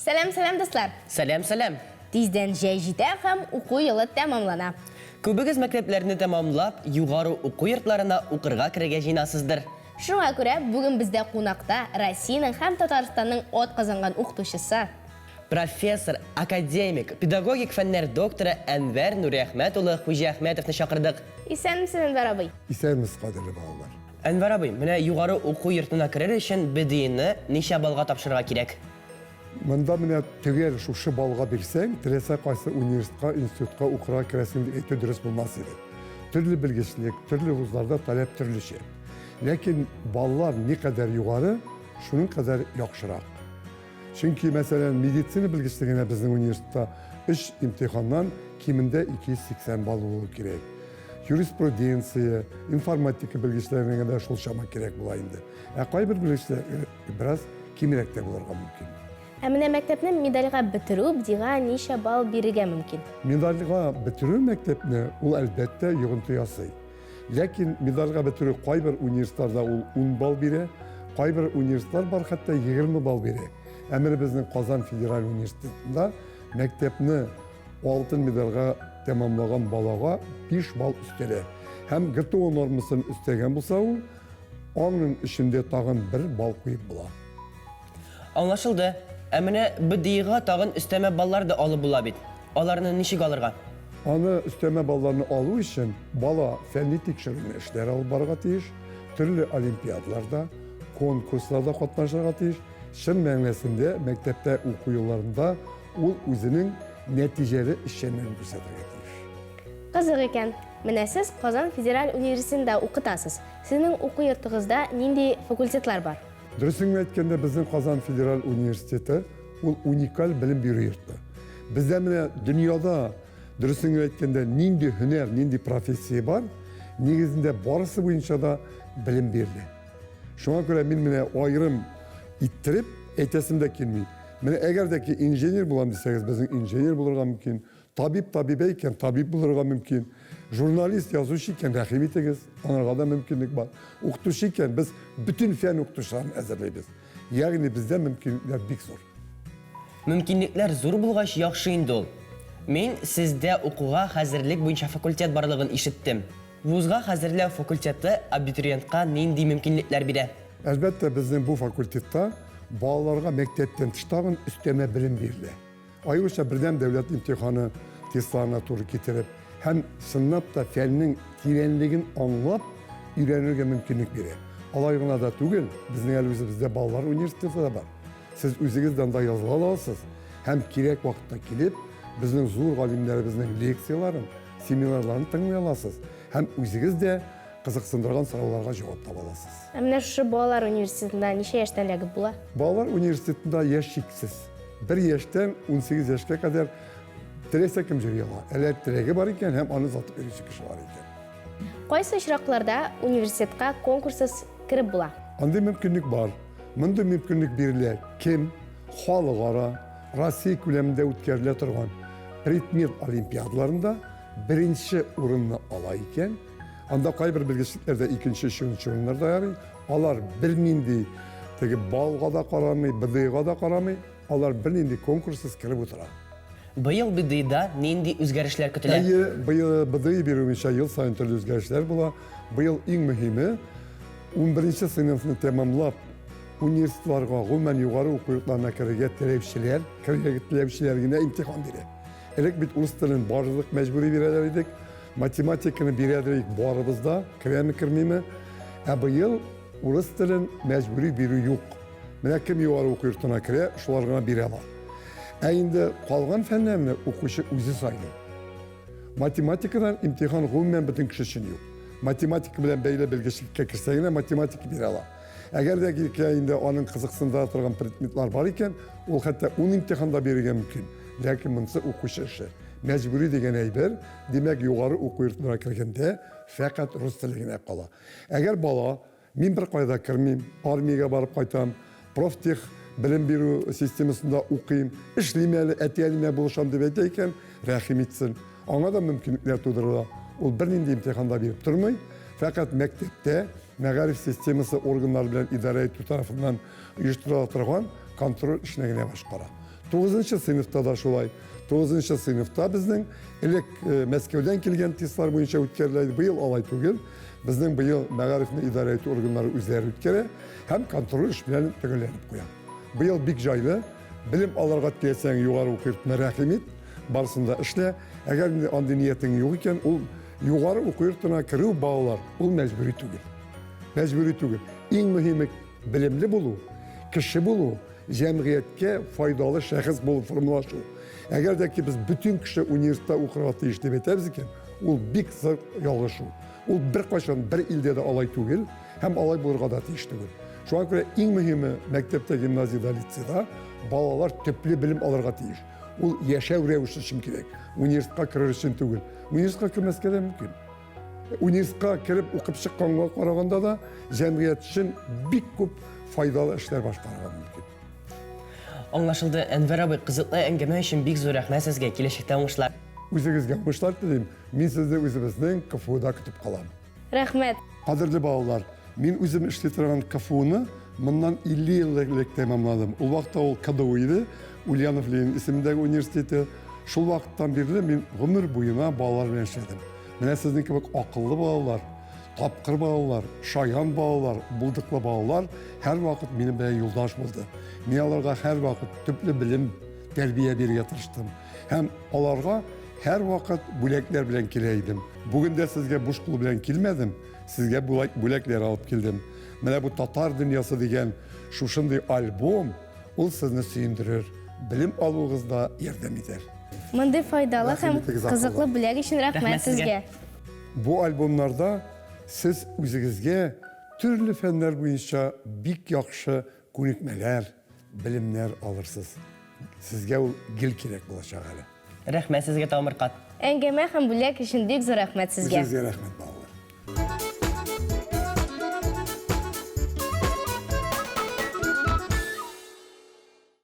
Сәлам, сәлам, дуслар! Сәлам, сәлам! Тиздән җәй җитә һәм уку елы тәмамлана. Күбегез мәктәпләрне тәмамлап, югары уку йортларына укырга керергә җыенасыздыр. Шуңа күрә бүген бездә кунакта Россиянең һәм Татарстанның атказанган укытучысы, Профессор, академик, педагогик фәннәр докторы Әнвәр Нуриәхмәт улы Хуҗиәхмәтовны чакырдык. Исәнмесез, Әнвәр абый! Исәнмесез, кадерле балалар! Әнвәр абый, менә югары уку йортына керер өчен БДИны ничә баллга тапшырырга кирәк? Монда менә төгәл шушы баллга бирсәң, теләсә кайсы университетка, институтка укырга керәсең дип әйтү дөрес булмас иде. Төрле белгечлек, төрле вузларда таләп төрлечә. Ләкин баллар никадәр югары, шуның кадәр яхшырак. Чөнки, мәсәлән, медицина белгечлегенә безнең университетта өч имтиханнан кимендә 280 балл булу кирәк. Юриспруденция, информатика белгечләренә дә шул чама кирәк була инде. Ә кайбер белгечләргә бераз кимрәк тә булырга мөмкин. Ә менә мәктәпне медальгә бетерү БДИга ничә балл бирергә мөмкин? Медальгә бетерү мәктәпне ул, әлбәттә, йогынты ясый. Ләкин медальгә бетерү кайбер университетларда ул 10 балл бирә, кайбер университетлар бар хәтта 20 балл бирә. Ә менә безнең Казан федераль университетында мәктәпне алтын медальгә тәмамлаган балага 5 балл өстәлә. Һәм ГТО нормасын өстәгән булса ул, Аның эчендә тагын бер балл куеп була. Аңлашылды. Ә менә БДИга тагын өстәмә баллар да алып була бит. Аларны ничек алырга? Аны өстәмә балларны алу өчен бала фәнни тикшеренү эшләре алып барырга тиеш, төрле олимпиадаларда, конкурсларда катнашырга тиеш. Чын мәгънәсендә мәктәптә уку елларында ул үзенең нәтиҗәле эшчәнлеген күрсәтергә тиеш. Кызык икән. Менә сез Казан федераль университетында укытасыз. Сезнең уку йортыгызда нинди факультетлар бар? Дөресен генә әйткәндә, безнең Казан федераль университеты ул уникаль белем бирү йорты. Бездә менә дөньяда, дөресен генә әйткәндә, нинди һөнәр, нинди профессия бар, нигезендә барысы буенча да белем бирелә. Шуңа күрә мин менә аерым иттереп әйтәсем дә килми. Менә әгәр дә ки инженер булам дисәгез, безнең инженер булырга мөмкин, Табиб, табибә икән, табиб булырга мөмкин. Журналист, язучы икән, рәхим итегез, анарга да мөмкинлек бар. Укытучы икән, без бөтен фән укытучыларын әзерлибез. Ягъни бездә мөмкинлекләр бик зур. Мөмкинлекләр зур булгач, яхшы инде ул. Мин сездә укуга хәзерлек буенча факультет барлыгын ишеттем. Вузга хәзерләү факультеты абитуриентка нинди мөмкинлекләр бирә? Әлбәттә, безнең бу факультетта балаларга мәктәптән тыш тагын өстәмә белем бирелә. Аеруча бердәм дәүләт имтиханы тестларына туры китереп һәм чынлап та фәннең тирәнлеген аңлап өйрәнергә мөмкинлек бирә. Алай гына да түгел, безнең әле үзебездә балалар университеты да бар. Сез үзегез дә анда языла аласыз һәм кирәк вакытта килеп, безнең зур галимнәребезнең лекцияләрен, семинарларын тыңлый аласыз һәм үзегез дә кызыксындырган сорауларга җавап таба аласыз. Ә менә шушы балалар университетында ничә яшьтән эләгеп була? Балалар университетында яшь чиксез. Бер яшьтән 18 яшькә кадәр теләсә кем йөри ала. Әле теләге бар икән һәм аны сатып йөрүче кеше бар икән. Кайсы очракларда университетка конкурссыз кереп була? Андый мөмкинлек бар. Мондый мөмкинлек бирелә кем халыкара, Россия күләмендә үткәрелә торган предмет олимпиадаларында беренче урынны ала икән. Анда кайбер белгечлекләрдә икенче, өченче урыннар да ярый. Алар бернинди теге баллга да карамый, БДИга да карамый, алар бернинди конкурссыз кереп утыра. Быел БДИда нинди үзгәрешләр көтелә? Әйе, быел БДИ бирү буенча ел саен төрле үзгәрешләр була. Быел иң мөһиме, 11 сыйныфны тәмамлап, университетларга, гомумән югары уку йортларына керергә теләүчеләр, керергә теләүчеләр генә имтихан бирә. Элек бит урыс телен барлык мәҗбүри бирәләр идек. Математиканы бирәдер идек барыбыз да, керәме, кермиме. Ә быел урыс телен мәҗбүри бирү юк. Менә кем югары уку йортына керә, шулар гына бирә ала. Ә инде калган фәннәрне укучы үзе сайлый. Математикадан имтихан гомумән бөтен кеше өчен юк. Математика белән бәйле белгечлеккә керсә генә математика бирә ала. Әгәр дә ки инде аның кызыксындыра торган предметлар бар икән, ул хәтта ун имтихан да бирергә мөмкин. Ләкин монысы укучы эше. Мәҗбүри дигән әйбер, димәк, югары уку йортына кергәндә фәкать рус теле генә кала. Әгәр бала, мин беркая да кермим, армиягә барып кайтам, профтех белем бирү системасында укыйм, эшлим әле, әти-әниемә булышам дип әйтә икән, рәхим итсен. Аңа да мөмкинлекләр тудырыла. Ул бернинди имтихан да биреп тормый, фәкать мәктәптә мәгариф системасы органнары белән идарә итү тарафыннан оештырыла торган контроль эшне генә башкара. Тугызынчы сыйныфта да шулай. Тугызынчы сыйныфта безнең элек э, Мәскәүдән килгән тестлар буенча үткәрелә иде. Быел алай түгел. Безнең быел мәгарифне идарә итү органнары үзләре үткәрә һәм контроль эш белән төгәлләнеп куя. Быел бик җайлы. Белем алырга теләсәң, югары уку йортына рәхим ит, барысын да эшлә. Әгәр инде андый ниятең юк икән, ул югары уку йортына керү балалар, ул мәҗбүри түгел. Мәҗбүри түгел. Иң мөһиме белемле булу, кеше булу, җәмгыятькә файдалы шәхес булып формалашу. Әгәр дә ки без бөтен кеше университетта укырга тиеш дип әйтәбез икән, ул бик зур ялгышу. Ул беркайчан бер илдә дә алай түгел һәм алай булырга да тиеш түгел. Шуңа күрә иң мөһиме мәктәптә, гимназиядә, лицейда балалар төпле белем алырга тиеш. Ул яшәү рәвеше өчен кирәк. Университетка керер өчен түгел. Университетка кермәскә дә мөмкин. Университетка кереп укып чыкканга караганда да җәмгыять өчен бик күп файдалы эшләр башкарырга мөмкин. Аңлашылды, Әнвәр абый, кызыклы әңгәмә өчен бик зур рәхмәт сезгә, киләчәктә уңышлар. Үзегезгә уңышлар телим. Мин сезне үзебезнең КФУда көтеп калам. Рәхмәт. Кадерле балалар, мин үзем эшли торган КФУны моннан 50 ел элек тәмамладым. Ул вакытта ул КДУ иде, Ульянов Ленин исемендәге университеты. Шул вакыттан бирле мин гомер буена балалар белән эшләдем. Менә сезнең кебек акыллы балалар, тапкыр балалар, шаян балалар, булдыклы балалар һәрвакыт минем белән юлдаш булды. Мин аларга һәрвакыт төпле белем, тәрбия бирергә тырыштым. Һәм аларга һәрвакыт бүләкләр белән килә идем. Бүген дә сезгә буш кул белән килмәдем, сезгә бүләкләр алып килдем. Менә бу Татар дөньясы дигән шушындый альбом, ул сезне сөендерер, белем алуыгызда ярдәм итәр. Мондый файдалы һәм кызыклы бүләк өчен рәхмәт сезгә. Бу альбомнарда сез үзегезгә төрле фәннәр буенча бик яхшы күнекмәләр, белемнәр алырсыз. Сезгә ул гел кирәк булачак әле. Рәхмәт сезгә тагын бер кат. Әңгәмә һәм бүләк өчен бик зур рәхмәт сезгә. Үзегезгә рәхмәт.